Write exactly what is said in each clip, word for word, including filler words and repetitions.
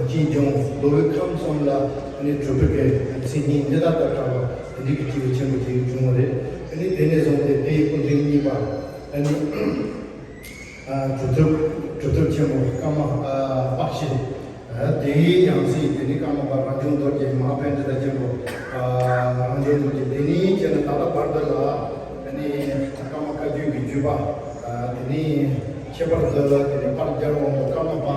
ཅིན་ལྗོངས་མདོ་དབུས་ཁམས་གསུམ་ལ་ཨ་ནི་གྲུབ་པའི་གི་མཚན་སྙན་འདི་དག་དང་འདྲ་བ་འདི་གི་སྐྱེས་བུ་ཆེན་པོ་དེ་བྱུང་བ་རེད། ཨ་ནི་དེ་ནས་བཟུང་སྟེ་དེའི་སྐུ་ཕྲེང་གཉིས་པ་ཨ་ནི་གྲུབ་ཐོབ་གྲུབ་ཐོབ་ཆེན་པོ་ཀརྨ་པ་དཔག་བཞེད། དེའི་ཡང་སྲིད་དེ་ནི་ཀརྨ་པ་རང་བྱུང་རྡོ་རྗེ་མ་ཧཱ་པཎྜི་ཏ་ཆེན་པོ་རང་བྱུང་རྡོ་རྗེ། དེ་ནས་བྱས་ནས་ད་ལྟ་བར་དུ་ལ་ཨ་ནི་ཀརྨ་བཀའ་བརྒྱུད་ཀྱི་བརྒྱུད་པ་དེ་ནི་ཁྱད་པར་དུ་དེ་ནི་དཔལ་རྒྱལ་དབང་པོ་ཀརྨ་པ་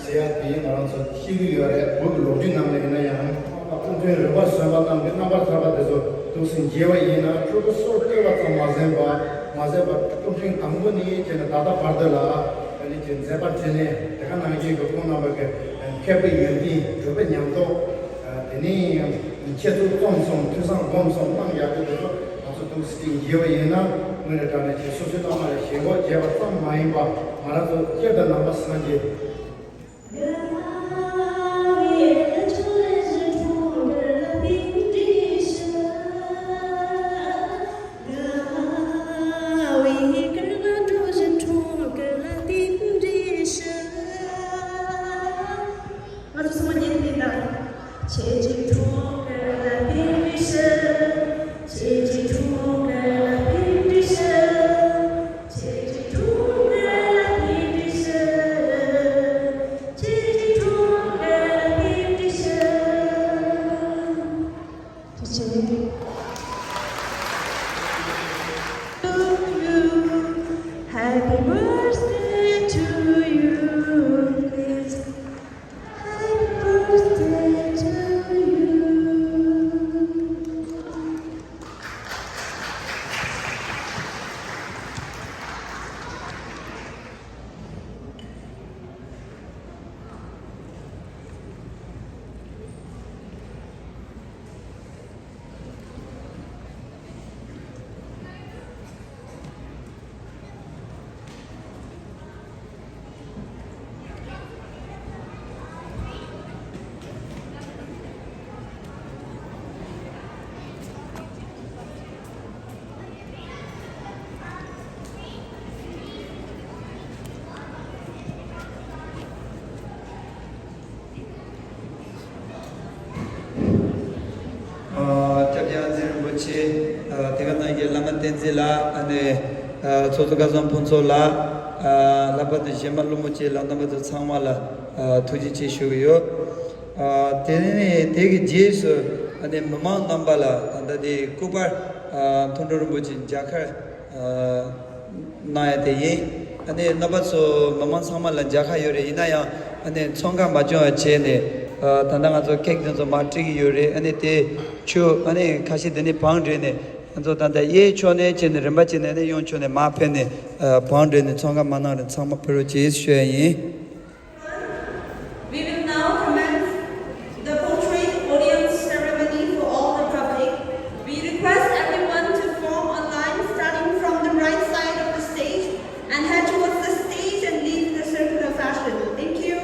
ཟེར་ཡ་དེ་ང་རང་ཚོ་ཤེས་ཀྱི་ཡོད་རེད། བོད་ཀྱི་ལོ་རྒྱུས་ནང་ལ་ཡིན་ན་ཡང་། སྐུ་ཕྲེང་རིམ་པ་གསུམ་པ་རྣམས་ཀྱི་རྣམ་པར་ཐར་པ་དེ་ཚོ་འདུག་སེ་མཇལ་བ་ཡིན་ན། ཆོས་སྐུ་སོགས་བསྟོད་པ་ཙམ་མ་ཟད་པ་མ་ཟད་པར་སྐུ་ཕྲེང་དང་པོ་ནས་བྱས་ནས་ད་ལྟ་བར་དུ་ལ་ཨ་ནི་ཀྱི་མཛད་པ་འཕྲིན་ལས་དེ་ག་ནང་བཞིན་གྱི་ཁོང་རྣམ་པ་གི་མཁས་པའི་ཡོན་ཏན་གྲུབ་པའི་ཉམས་རྟོགས། དེ་ནས་འཆད་རྩོད་རྩོམ་གསུམ་ཐོས་བསམ་སྒོམ་གསུམ་གནང་ཡག་པོ་དེ་ཚོ་ང་ཚོ་འདུག་སེ་མཇལ་བ་ཡིན་ན། དངོས་གནས་དྲང་གནས་ཀྱི་སོ་སོའི་བླ་མ་ལ་ཞེན་ཁོག་བྱས་པ་ཙམ་མ་ཡིན་པ། ང་རང་ཚོ་སྤྱིར་དུ་ནང་པ་སངས་རྒྱས། ང་ཚོ་ཚང་མ་ཉིད་ནས་ན། ཆེ་ཆེ་ཁྲོམ་ཁ་ལ་དེ་མི་ཤེས། ཆེ་ཆེ་ཁྲོམ་ཁ་ལ་དེ་མི་ཤེས། ཆེ་ཆེ་ཁྲོམ་ཁ་ལ་དེ་མི་ཤེས། ཆེ་ཆེ་ཁྲོམ་ཁ་ལ་དེ་མི་ཤེས། ཐུགས་རྗེ་ཆེ། Happy birthday to you. Happy birthday to you. ཨ། སྐྱབས་རྗེ་ཨ་ཙི་རིན་པོ་ཆེ། ཨ། དེ་ག་ནང་བཞིན་བླ་མ་བསྟན་འཛིན་ལགས། ཨ་ནི། ཨ། ཚོགས་གཙོ་སྐལ་བཟང་ཕུན་ཚོགས་ལགས། ཨ། ལྷག་པར་དུ་གཞས་མ་ཀླུ་མོ་བཅས་ལ། རྣམ་པ་ཚོ་ཚང་མ་ལ། ཨ། ཐུགས་རྗེ་ཆེ་ཞུ་གི་ཡོད། ཨ། དེ་ནས་དེ་གི་རྗེས་སུ། ཨ་ནི་མི་མང་རྣམ་པ་ལ་ད་ལྟ་དེ་སྐུ་པར། ཨ། མཐོང་གྲོལ་རིན་པོ་ཆེ་མཇལ་ཁ། ཨ། གནང་ཡ་དེ་ཡིན། ཨ་ནི་རྣམ་པ་ཚོ་མི་མང་ཚང་མ་ལ་མཇལ་ཁ་ཡོད་རེད། ཡིན་ན་ཡང་ཨ་ནི་ཚོང་ཁང་མ་སྐྱོང་བ་བྱས་ནས། ཨ། ད་ལྟ་ང་ཚོ་ཁེག་དེ་ཚོ་མར་སྤྲད་ཀྱི་ཡོད་རེད། ཨ་ནི་དེ་ཆུ་ཨ་ནི་ཁ་ཤས་དེ་ནས་བང་བསྒྲིགས་ནས། ང་ཚོ་ད་ལྟ་གཡས་ཕྱོགས་ནས་བྱས་ནས་རིམ་པ་བྱས་ནས་ཨ་ནི་གཡོན་ཕྱོགས་ནས་མར་ཕེབས་ནས། ཨ། བང་བསྒྲིགས་ནས་ཚོང་ཁང་མ་གནང་རེད། ཚང་མ་ཕེབས་རོགས་བྱེད་ཞུ་ཡ་ཡིན། We will now commence the portrait audience ceremony for all the public. We request everyone to form a line starting from the right side of the stage and head towards the stage and leave in a circular fashion. Thank you.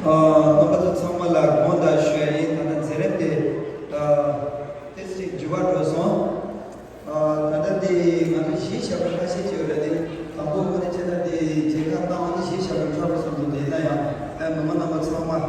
ཨ། རྣམ་པ་ཚོ་ཚང་མ་ལ་དགོངས་དག་ཞུ་ཡ་ཡིན། ད་ལྟ་མཛད་རིམ་དེ། ཨ། ཏོག་ཙམ་འགྱུར་བ་འགྲོ་སོང་། ཨ། ད་ལྟ་དེ་ང་ཚོ་གཞས་ཞབས་བྲོ་ཁ་ཤས་ཅིག་ཡོད་རེད། དེ་དང་པོ་ངོས་ནས་བྱས་ན་དེ་མཇལ་ཁ་བཏང་བ་ནི་གཞས་ཞབས་བྲོ་འཁྲབ་པ་བཟོ་འདུག་དེ་ན་ཡང་། ཨ། མི་མང་རྣམ་པ་ཚང་མ།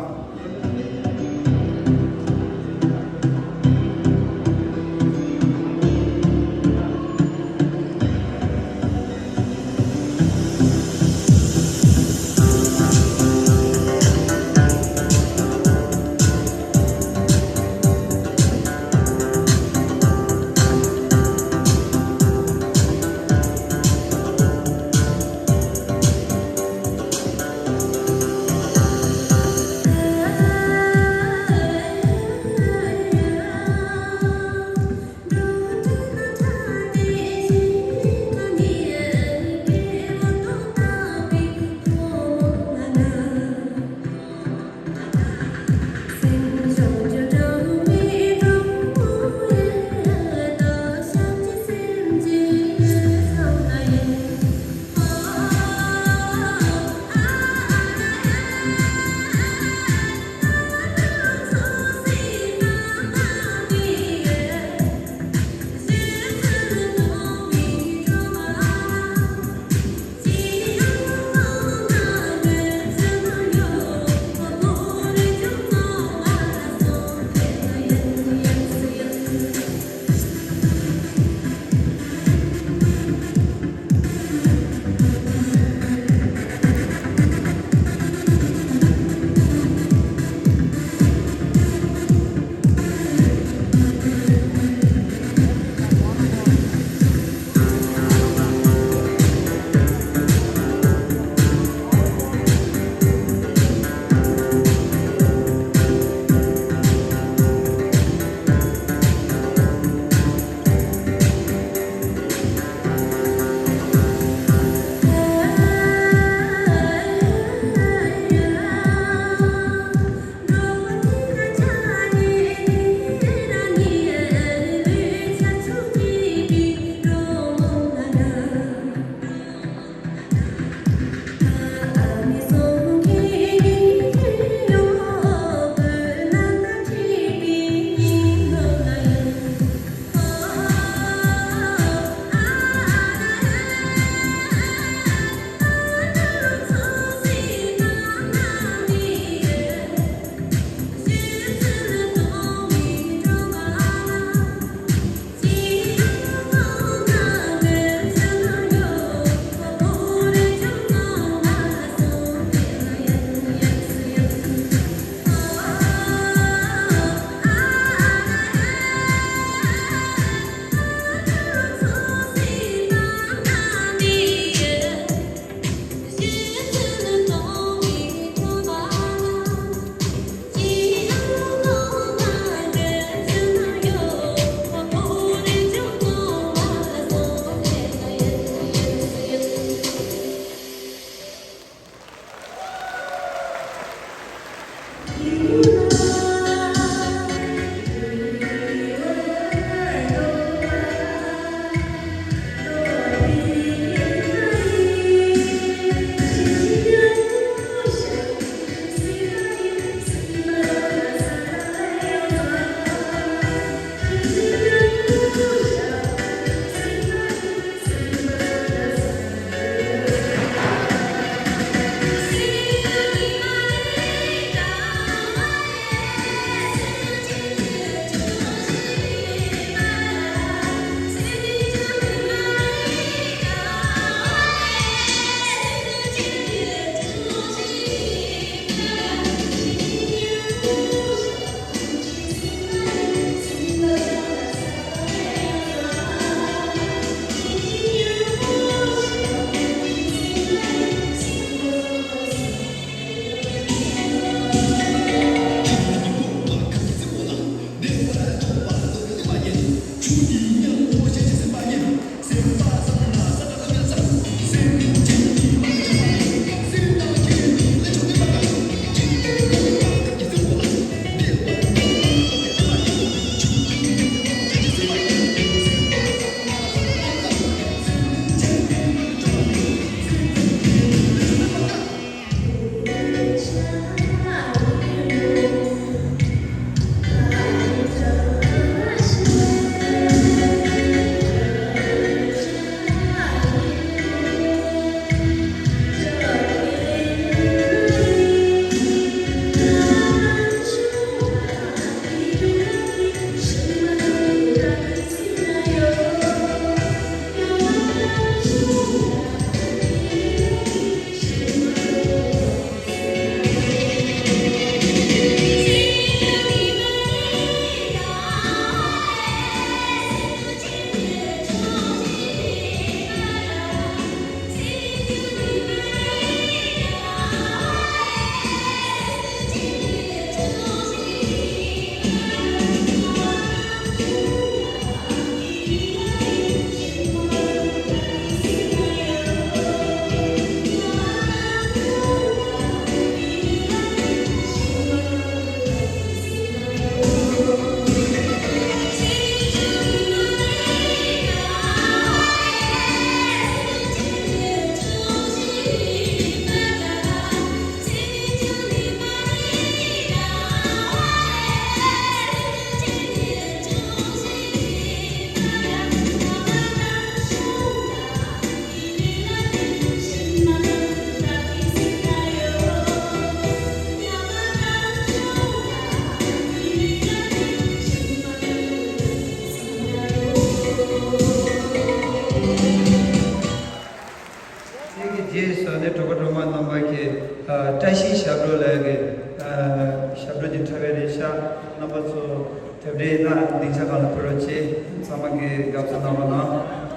རྗེས་སུ་ནི་གྲོགས་པོ་གྲོགས་མོ་རྣམ་པ་གིས་ཨ་བཀྲ་ཤིས་ཞབས་བྲོ་ལབ་ཀྱི་ཨ་ཞབས་བྲོ་འདི་འཁྲབ་པའི་རེད་ཤག་རྣམ་པ་ཚོ་དེབ་འདྲའི་ནང་སྡིངས་ཆ་སྒང་ལ་ཕེབས་རོགས་བྱེད། ཚང་མ་གིས་དགའ་བསུ་གནང་རོགས་གནང་།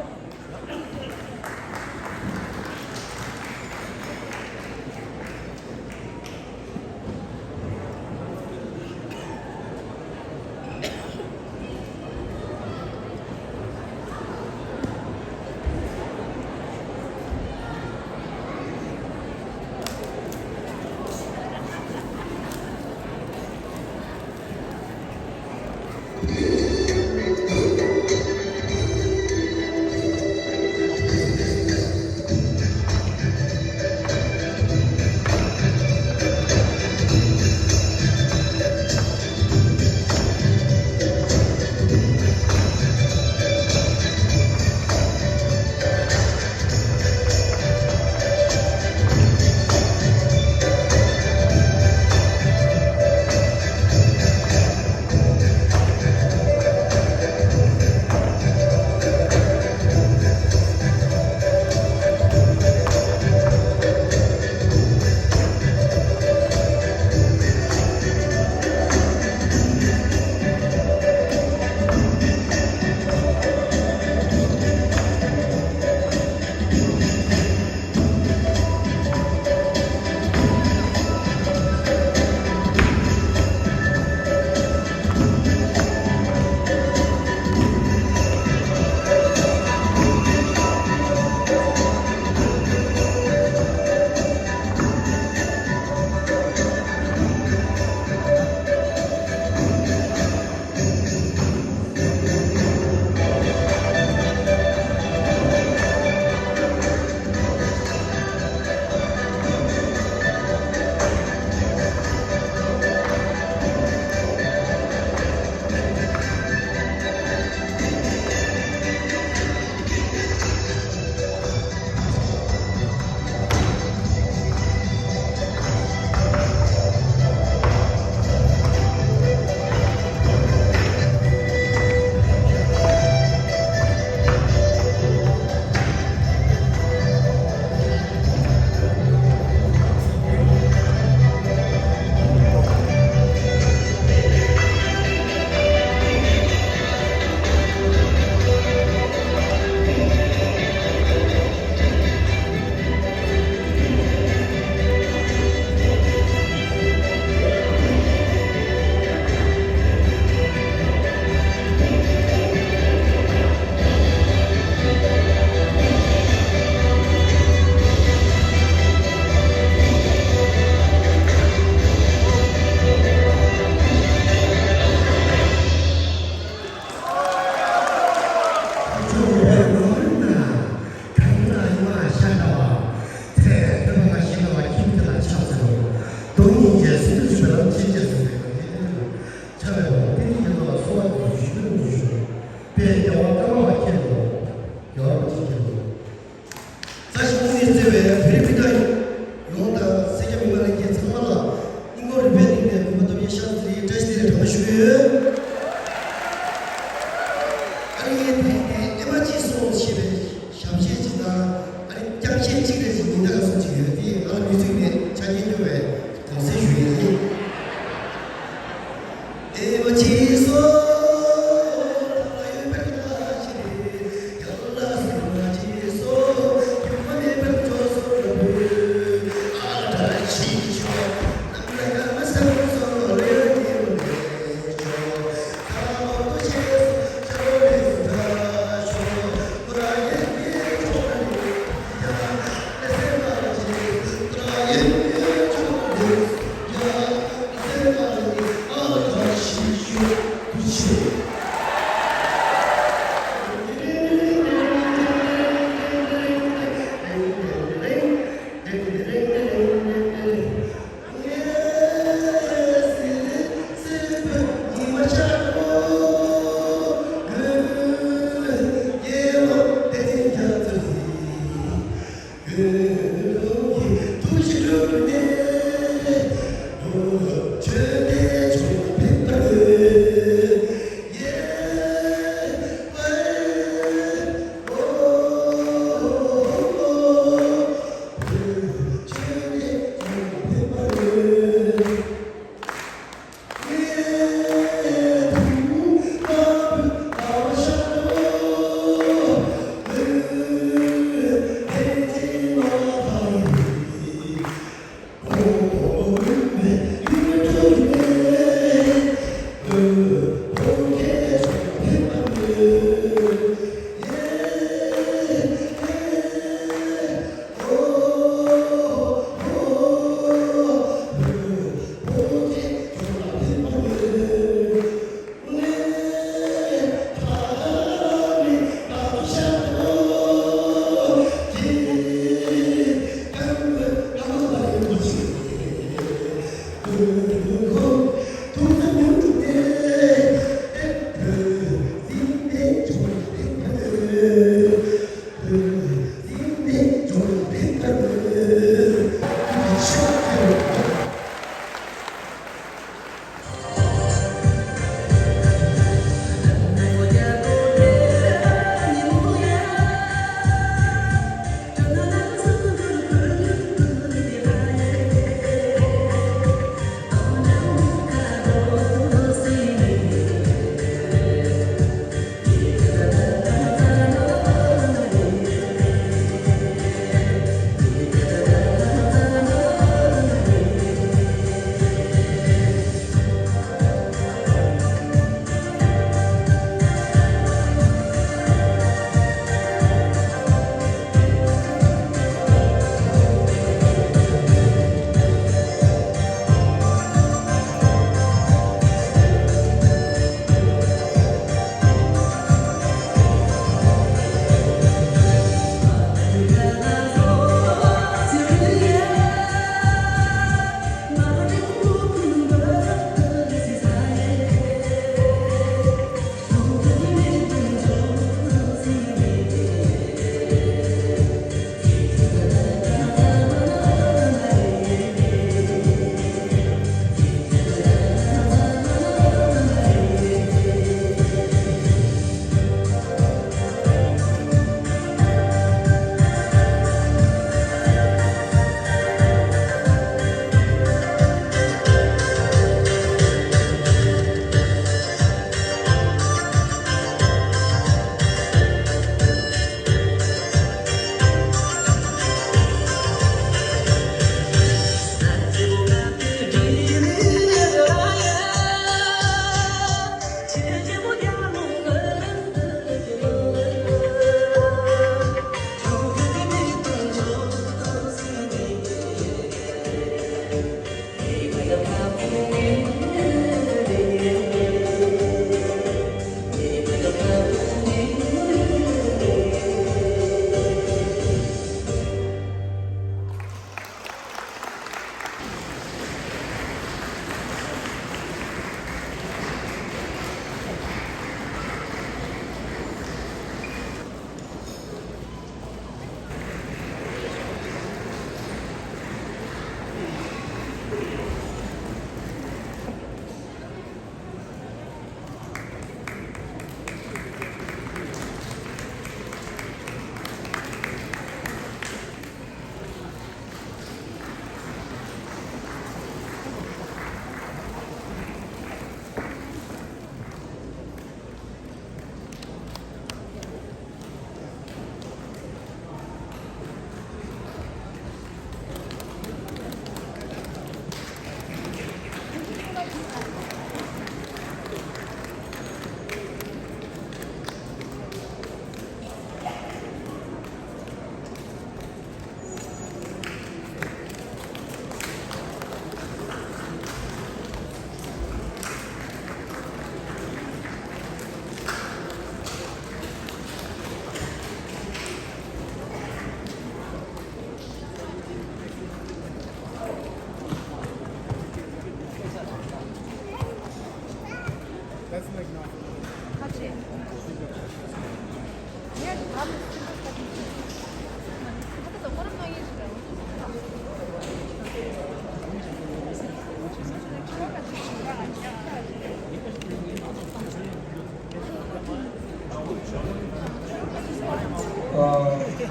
ཨ་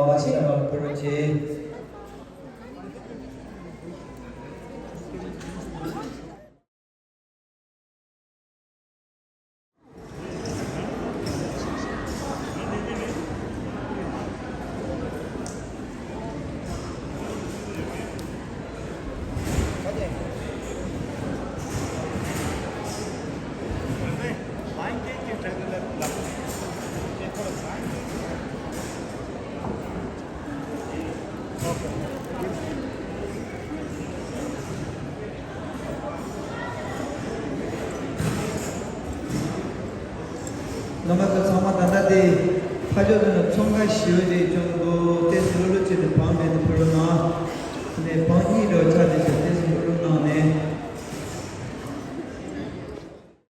མ་ཤེས་ན་མ་ཕུལ་རོགས་གྱིས། རྣམ་པ་ཚོ་ཚང་མ་ད་ལྟ་དེ་ཕ་ཇོ་དེ་ནི་ཚོང་ཁང་ཞི་བ་དེ་ཅུང་འདུག་སྟེ་ལོ་ལོ་བྱས་ནས་བང་མེད་དུ་ཕུལ་ན་ནས་བང་གཉིས་ལོ་ཆ་དེ་བྱས་ཏེ་